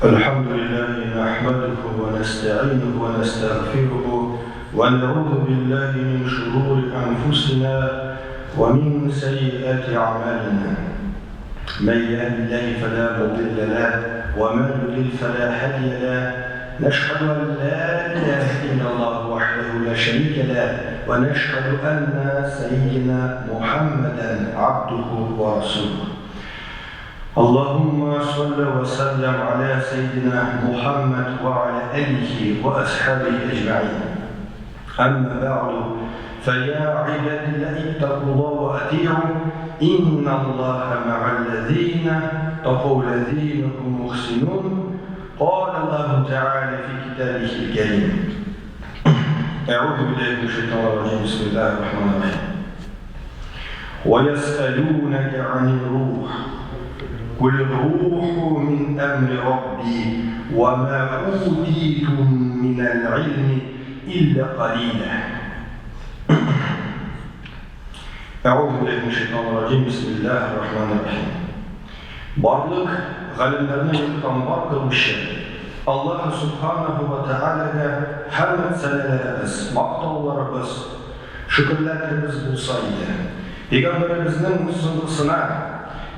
الحمد لله نحمده ونستعينه ونستغفره ونعوذ بالله من شرور أنفسنا ومن سيئات أعمالنا. من يهد الله فلا مضل له ومن يضلل فلا هادي له. نشهد أن لا إله إلا الله وحده لا شريك له ونشهد أن سيدنا محمدا عبده ورسوله. اللهم صل وسلم على سيدنا محمد وعلى آله وأصحابه أجمعين. أما بعد فيا عباد الله اتقوا الله وأطيعوا إن الله مع الذين اتقوا الذين هم محسنون. قال الله تعالى في كتابه الكريم: أعوذ بالله من الشيطان الرجيم، بسم الله الرحمن الرحيم. ويسألونك عن الروح قل الروح من أمر ربي وما أوتيتم من العلم إلا قليلا. أعوذ بالله من الشيطان الرجيم، بسم الله الرحمن الرحيم. Барлык галәмнәрне юктан бар кылучы Аллаһ Субханаһу ва Тәгаләгә хәмд сәнәләребез, мактауларыбыз, шөкерләребез булса иде. Пәйгамбәребезнең соңгысына,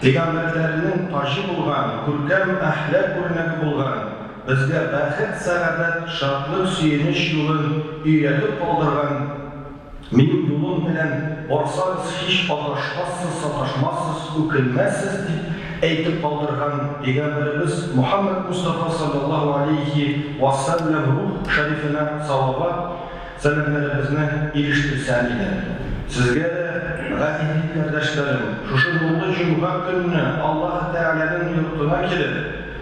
пәйгамбәрләрнең таҗы булган, күркәм әхлак үрнәге булган, безгә бәхет, сәгадәт, шатлык, сөенеч юлын өйрәтеп калдырган, "Минем юлым белән барсагыз, һич адашмассыз, саташмассыз, үкенмәссез", дип әйтеп калдырган пәйгамбәребез Мухаммад Мустафа саллаллаһу алейхи ва сәлләм рух шәрифенә салават, сәламнәребезне ирештерсәм иде. Сезгә дә, газиз кардәшләрем, шушы нурлы җомга көнне Аллаһ Тәгаләнең йортына килеп,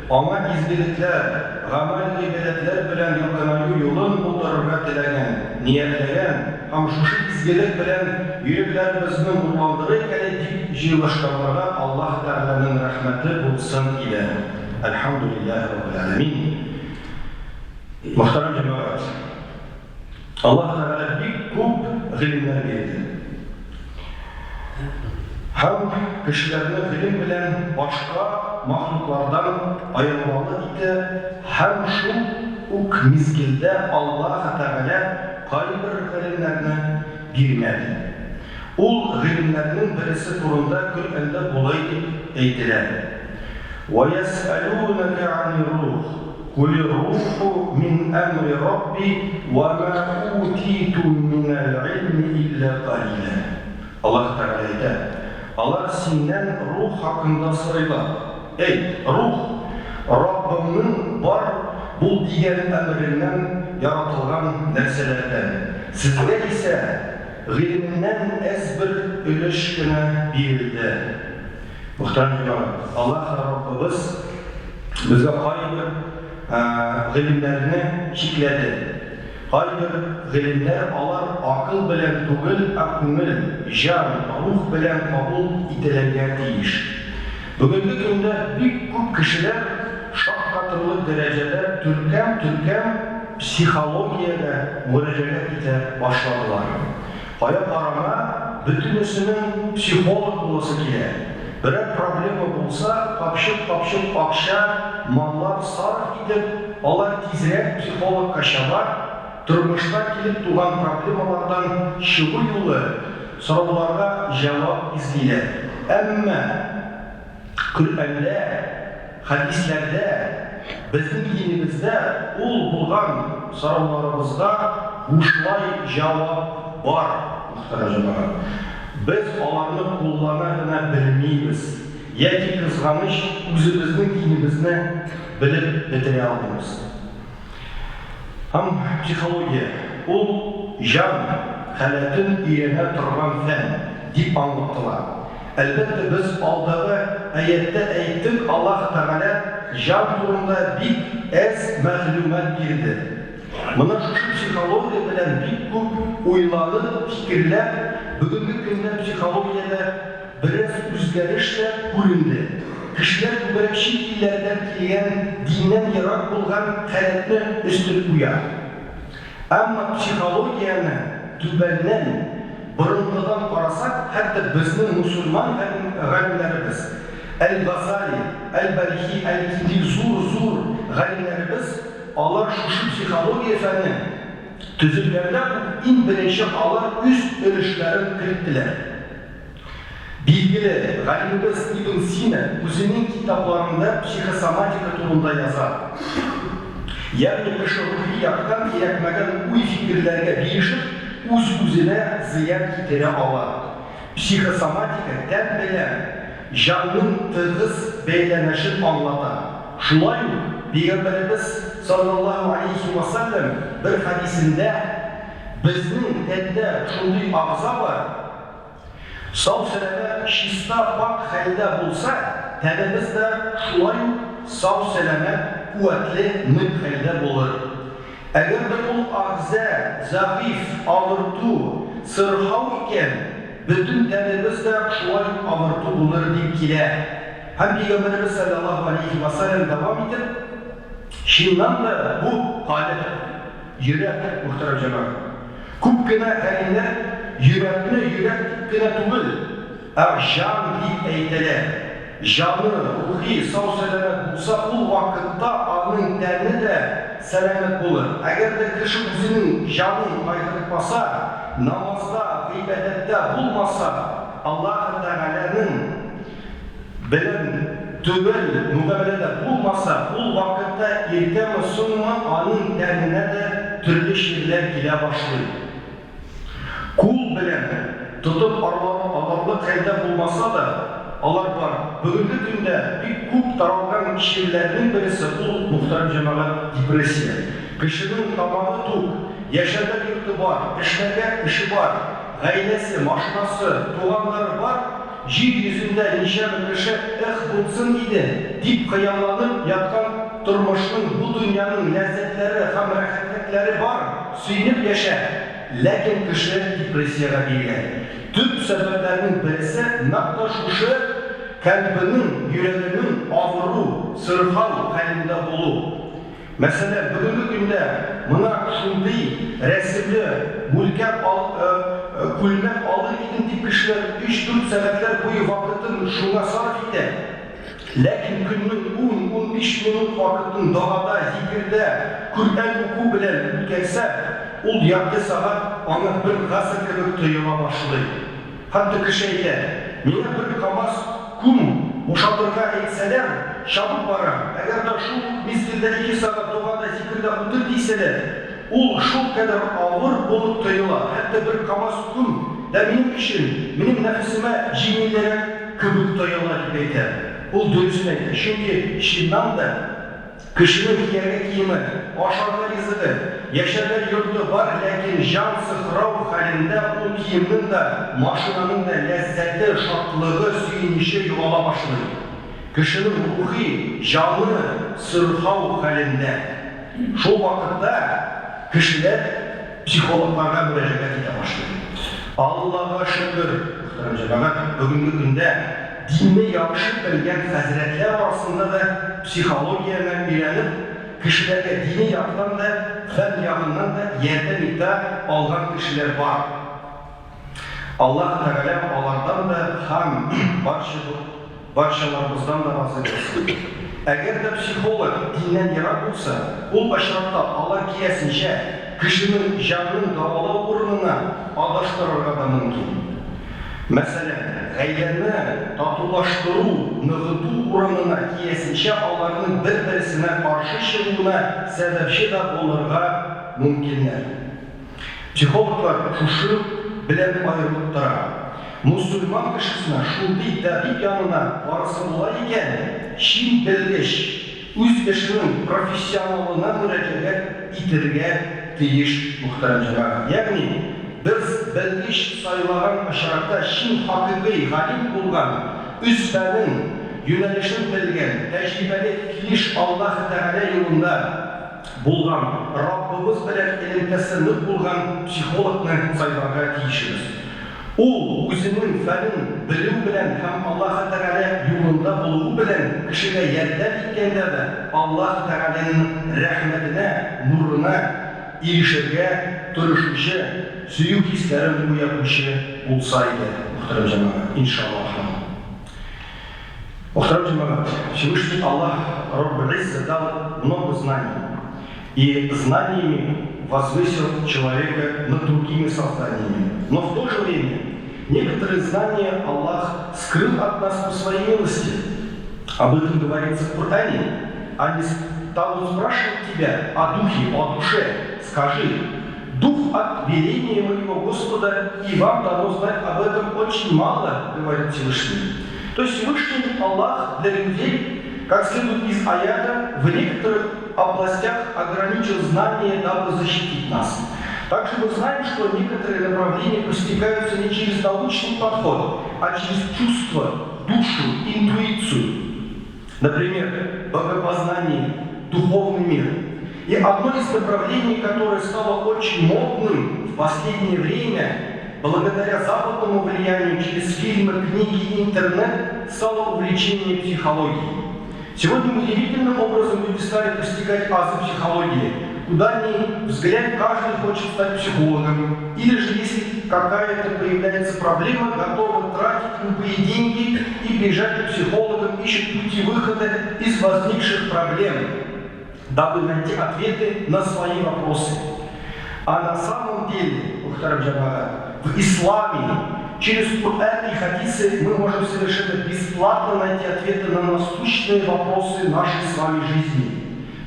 аңа изгелекләр, гамәл-гыйбадәтләр белән якынаю юлын булдырырга теләгән, ниятләгән һәм шушы изгелек белән йөрәкләребезне нурландырыйк әле дип җыелышканнарга Аллаһ Тәгаләнең рәхмәте булсын иде. Әлхәмдүлилләһи Раббил Әләмин. Мөхтәрәм җәмәгать! Аллаһ Тәгалә бик күп гыйлемнәр бирде. Һәм кешеләрне гыйлем белән башка махлуклардан аермалы итә һәм шул ук мизгелдә Аллаһ Тәгалә кайбер гыйлемнәрне бирмәде. Ул гыйлемнәрнең бересе турында Коръәндә болай дип әйтелә: Вә йәсьәлүнәкә ганир-рух. Кулир руху мин әмри Рабби вә мә утитум минәл гыйльми илля калилә. Аллаһ Тәгалә әйтә, Алар синнән рух хакында сорыйлар. Әйт, Рух, Раббымның бар бул дигән әмереннән яратылган нәрсәләрдән. Сезгә исә гыйлемнән әз бер өлеш кенә бирелде. Мөхтәрәм җәмәгать, Аллаһ Раббыбыз безгә кайбер гыйлемнәрне чикләде. Кайбер гыйлемнәр алар акыл белән түгел, ә күңел, җан, рух белән кабул ителергә тиеш. Бүгенге көндә бик күп кешеләр шаккатырлык дәрәҗәдә төркем-төркем психологиягә мөрәҗәгать итә башладылар. Кая карама, бөтенесенең психолог буласы килә. Берәр проблема булса, капчык-капчык акча, маллар сарыф итеп, алар тизрәк психологка чаба, тормышта килеп туган проблемалардан чыгу юлы, сорауларга җавап эзлиләр. Әмма Коръәндә, хәдисләрдә, безнең динебездә ул булган сорауларыбызга бушлай җавап бар, мөхтәрәм җәмәгать. Без аларны куллана гына белмибез, яки, кызганыч, үзебезнең динебезне белеп бетерә алмыйбыз. Һәм психология, ул җан халәтен өйрәнә торган фән, дип аңлаттылар. Әлбәттә, без алдагы аятьтә әйттек, Аллаһ Тәгалә җан турында бик әз мәгълүмат бирде. Менә шушы психология белән бик күп уйланып, фикерләп, бүгенге көндә психологиядә бераз үзгәреш тә күренде. Кешеләр күбрәк чит илләрдән килгән диннән ерак булган халәтне өстен куя. Әмма психологияне түбәннән, борынгыдан карасак, хәтта безнең мусульман галимнәребез, Әл-Газали, Әл-Бәлхи, Әл-Кинди зур-зур галимнәребез, алар шушы психология фәне төзелгәндә үк иң беренче алар үз өлешләрен керттеләр. Билгеле, галимебез Ибн Сина үзенең китапларында психосоматика турында яза. Ягъни кеше рухи яктан кирәкмәгән уй-фикерләргә бирешеп, үз-үзенә зыян китерә ала. Психосоматика тән белән җанның тыгыз бәйләнешен аңлата. Шулай ук Пәйгамбәребез салләллаһу алейһи вә сәлләм бер хәдисендә, Безнең тәндә шундый агъза бар, Сау-сәламәт, чиста-пакь хәлдә булса, тәнебез дә шулай ук сау-сәламәт, куәтле, нык хәлдә булыр. Әгәр дә ул агъза зәгыйфь, авырту, сырхау икән, бөтен тәнебез дә шулай ук авырту булыр, дип килә. Һәм Пәйгамбәребез салләллаһу галәйһи вә сәлләм дәвам итеп, Чыннан да бу калеб, йөрәк, мөхтәрәм җәмәгать. Күп кенә галимнәр йөрәкне йөрәк дип кенә түгел, ә җан дип әйтәләр. Җаны, рухи сау-сәламәт булса, ул вакытта аның тәне дә сәламәт булыр. Әгәр дә кеше үзенең җанын кайгыртмаса, намазда, гыйбадәттә булмаса, Аллаһы Тәгаләнең белән төгәл мөгамәләдә булмаса, ул вакытта иртәме-соңмы аның тәненә дә төрле чирләр килә башлый. Кул белән тотып алырлык хәлдә булмаса да, алар бар. Бүгенге көндә бик күп таралган чирләрнең бересе ул, мөхтәрәм җәмәгать, депрессия. Кешенең тамагы тук, яшәргә йорты бар, эшләргә эше бар, гаиләсе, машинасы, туганнары бар, Җир йөзендә ничәмә кеше эх булсын иде, дип хыялланып яткан тормышның, бу дөньяның ләззәтләре һәм рәхәтлекләре бар, сөенеп яшә! Ләкин кеше депрессиягә бирелә. Төп сәбәпләрнең бересе нәкъ тә шушы кальбенең, йөрәгенең авыру, сырхау хәлендә булу. Мәсәлән, бүгенге көндә мона шундый рәсемле мүлкәп ал күлмәк алыр идем дип кешеләр өч-дүрт сәгатьләр буе вакытын шуңа сарыф итә. Ләкин көннең ун-унбиш минут вакытын догада, зикердә, Коръән уку белән үткәрсә, ул ярты сәгать аңа бер гасыр кебек тоела башлый. Хәтта кеше әйтә, Миңа бер КАМАЗ ком бушатырга әйтсәләр, чабып барам, әгәр дә шул ук мизгелдә ике сәгать догада, зикердә утыр дисәләр, ул шулкадәр авыр булып тоела, хәтта бер КАМАЗ ком да минем өчен, минем нәфесемә җиңелрәк кебек тоела, дип әйтә. Ул дөресен әйтә, чөнки чыннан да, Кешенең кияргә киеме, ашарга ризыгы, яшәргә йорты бар, ләкин җан сыкрау хәлендә ул киемнең дә, машинаның да ләззәте, шатлыгы, сөенече югала башлый. Кешенең рухи җаны сырхау хәлендә. Шул вакытта кешеләр психологларга мөрәҗәгать итә башлый. Аллага шөкер, мөхтәрәм җәмәгать, бүгенге көндә динне яхшы белгән хәзрәтләр арасында да психологияне өйрәнеп, кешеләргә дини яктан да, фән ягыннан да ярдәм итә алган кешеләр бар. Аллаһ Тәгалә алардан да һәм барчаларыбыздан да разый булсын. Әгәр дә психолог диннән ерак булса, ул очракта алар киресенчә, кешенең җанын дәвалау урынына адаштырырга да мөмкин. Мәсәлән, гаиләне татулаштыру, ныгыту урынына киресенчә аларның бер-берсенә каршы чыгуына сәбәпче дә булырга мөмкиннәр. Психологлар шушы белән аерылып тора. Мосылман кешесенә шундый табиб янына барасы була икән, чин белгеч, үз эшенең профессионалына мөрәҗәгать итергә тиеш, мөхтәрәм җәмәгать. Ягъни, без белгеч сайлаган очракта чин хакыйкый галим булган, үз фәнен, юнәлешен белгән, тәҗрибәле килеш Аллаһы Тәгалә юлында, Булган, Раббыбыз белән элемтәсе нык булган психологны сайларга тиешбез. Ул үзенең фәнен белү белән һәм Аллаһы Тәгалә юлында булуы белән кешегә ярдәм иткәндә дә Аллаһ Тәгаләнең рәхмәтенә, нурына ирешергә тырышучы, сөю хисләрен уятучы булса иде, мөхтәрәм җәмәгать, иншаллаһ. Мөхтәрәм җәмәгать, Всевышний Аллаһ Рабб Изза дал много знаний, и знаниями возвысил человека над другими созданиями. Но в то же время некоторые знания Аллах скрыл от нас по своей милости. Об этом говорится в Коране. Они станут спрашивать тебя о духе, о душе. Скажи: дух от веления моего Господа, и вам дано знать об этом очень мало, говорит Всевышний. То есть Всевышний Аллах для людей, как следует из аята, в некоторых областях ограничил знания, дабы защитить нас. Также мы знаем, что некоторые направления постигаются не через научный подход, а через чувство, душу, интуицию. Например, богопознание, духовный мир. И одно из направлений, которое стало очень модным в последнее время, благодаря западному влиянию через фильмы, книги и интернет, стало увлечение психологией. Сегодня удивительным образом люди стали постигать азы психологии. Куда ни взглянь, каждый хочет стать психологом. Или же, если какая-то появляется проблема, готовы тратить любые деньги и бежать к психологам, ищут пути выхода из возникших проблем, дабы найти ответы на свои вопросы. А на самом деле, мөхтәрәм җәмәгать, в исламе через Коран и хадисы мы можем совершенно бесплатно найти ответы на насущные вопросы нашей с вами жизни.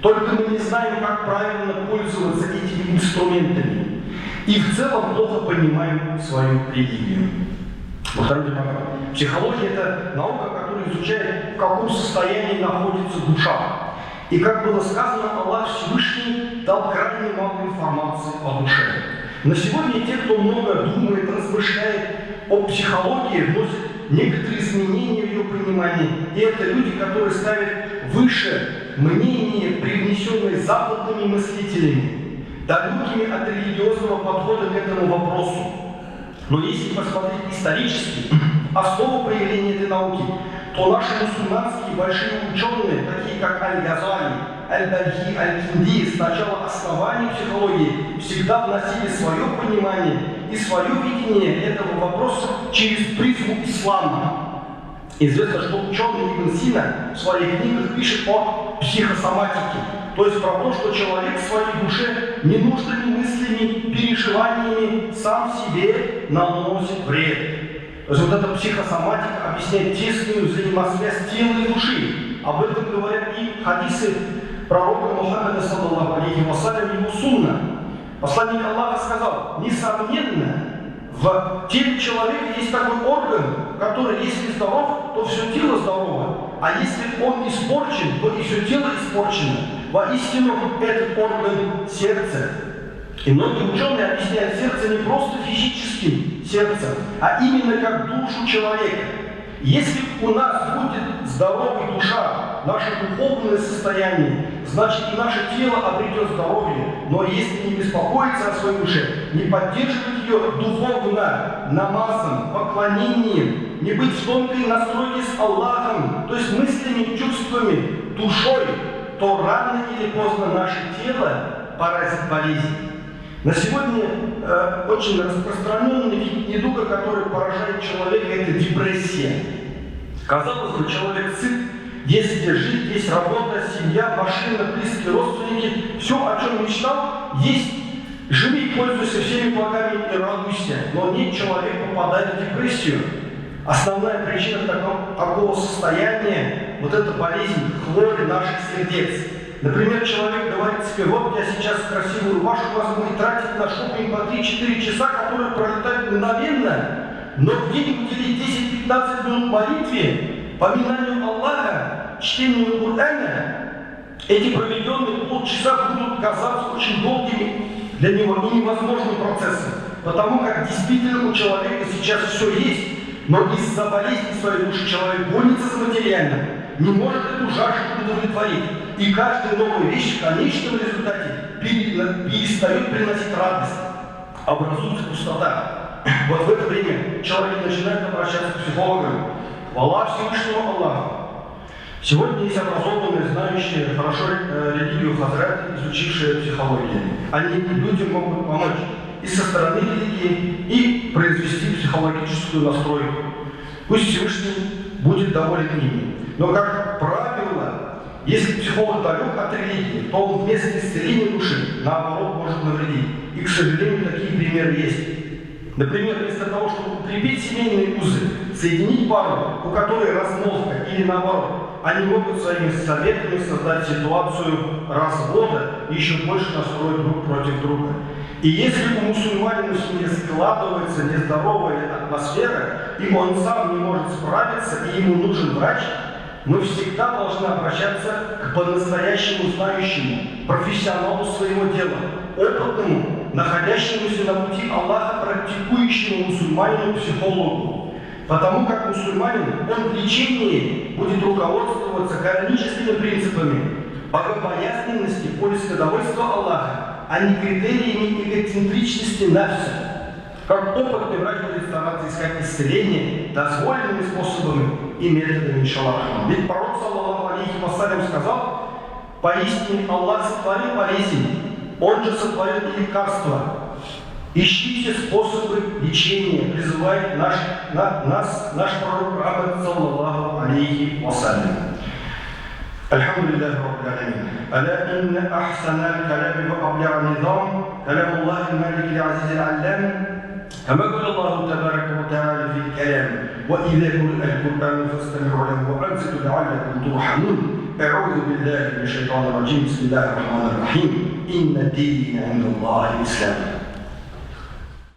Только мы не знаем, как правильно пользоваться этими инструментами. И в целом плохо понимаем свою религию. Мөхтәрәм җәмәгать, психология – это наука, которая изучает, в каком состоянии находится душа. И, как было сказано, Аллах Всевышний дал крайне мало информации о душе. На сегодня те, кто много думает, размышляет о психологии, вносят некоторые изменения в ее понимании. И это люди, которые ставят выше мнение, привнесенное западными мыслителями, далекими от религиозного подхода к этому вопросу. Но если посмотреть исторически основу появления этой науки, то наши мусульманские большие ученые, такие как Аль-Газали, Аль-Бальхи, Аль-Кинди, с начала основания психологии всегда вносили свое понимание и свое видение этого вопроса через призму ислама. Известно, что ученый Ибн Сина в своих книгах пишет о психосоматике, то есть про то, что человек в своей душе ненужными мыслями, переживаниями сам себе наносит вред. То есть вот эта психосоматика объясняет тесную взаимосвязь тела и души. Об этом говорят и хадисы пророка Мухаммеда, саллаллаху алейхи вассалям, его сунна. Посланник Аллаха сказал: несомненно, в теле человека есть такой орган, который, если здоров, то все тело здорово, а если он испорчен, то и все тело испорчено. Воистину, этот орган – сердце. И многие ученые объясняют сердце не просто физическим сердцем, а именно как душу человека. Если у нас будет здоровая душа, наше духовное состояние, значит, и наше тело обретет здоровье. Но если не беспокоиться о своей душе, не поддерживать ее духовно, намазом, поклонением, не быть в тонкой настройке с Аллахом, то есть мыслями, чувствами, душой, то рано или поздно наше тело поразит болезнь. На сегодня очень распространенный вид недуга, который поражает человека, это депрессия. Казалось бы, человек сыт, есть где жить, есть работа, семья, машина, близкие родственники, все, о чем мечтал, есть. Живи, пользуйся всеми благами и радуйся. Но нет, человек попадает в депрессию. Основная причина такого состояния, вот эта болезнь, хворь наших сердец. Например, человек говорит себе: вот я сейчас красивую рубашку возьму, и тратит на шопинг по 3-4 часа, которые пролетают мгновенно, но в день уделить 10-15 минут молитве, поминанию Аллаха, чтению Корана, эти проведенные полчаса будут казаться очень долгими для него и невозможным процессом, потому как действительно у человека сейчас все есть, но из-за болезни своей души человек гонится за материальным, не может эту жажду удовлетворить. И каждая новая вещь в конечном результате перестает приносить радость. Образуется пустота. Вот в это время человек начинает обращаться к психологам. Хвала Всевышнему Аллаху. Сегодня есть образованные, знающие хорошо религию хазраты, изучившие психологию. Они людям могут помочь и со стороны религии, и произвести психологическую настройку. Пусть Всевышний будет доволен ими. Но, как правило, если психолог далек от религии, то он вместо исцеления души, наоборот, может навредить. И, к сожалению, такие примеры есть. Например, вместо того, чтобы укрепить семейные узы, соединить пару, у которой размолвка или наоборот, они могут своими советами создать ситуацию развода и еще больше настроить друг против друга. И если у мусульманина в семье складывается нездоровая атмосфера, и он сам не может справиться, и ему нужен врач, мы всегда должны обращаться к по-настоящему знающему, профессионалу своего дела, опытному, находящемуся на пути Аллаха, практикующему мусульманину-психологу. Потому как мусульманин, он в лечении будет руководствоваться кораническими принципами богобоязненности, поиска довольства Аллаха, а не критериями эгоцентричности нафса. Как опытный врач будет стараться искать исцеление дозволенными способами и методами, иншаллах. Ведь пророк, صلى الله عليه وسلم, сказал: «Поистине Аллах сотворил болезнь, Он же сотворил и лекарства. Ищите способы лечения», призывает нас наш пророк Мухаммад, صلى الله عليه وسلم. الحمد لله رب العالمين. ألا إن أحسن الكلام وأبلغ النظام كلام الله الملك العزيز العلام، كما قال الله تبارك وتعالى في الكلام: وإذا قرئ القرآن فاستمعوا له وأنصتوا لعلكم ترحمون. أعوذ بالله من الشيطان الرجيم. بسم الله الرحمن الرحيم. إن الدين عند الله الإسلام.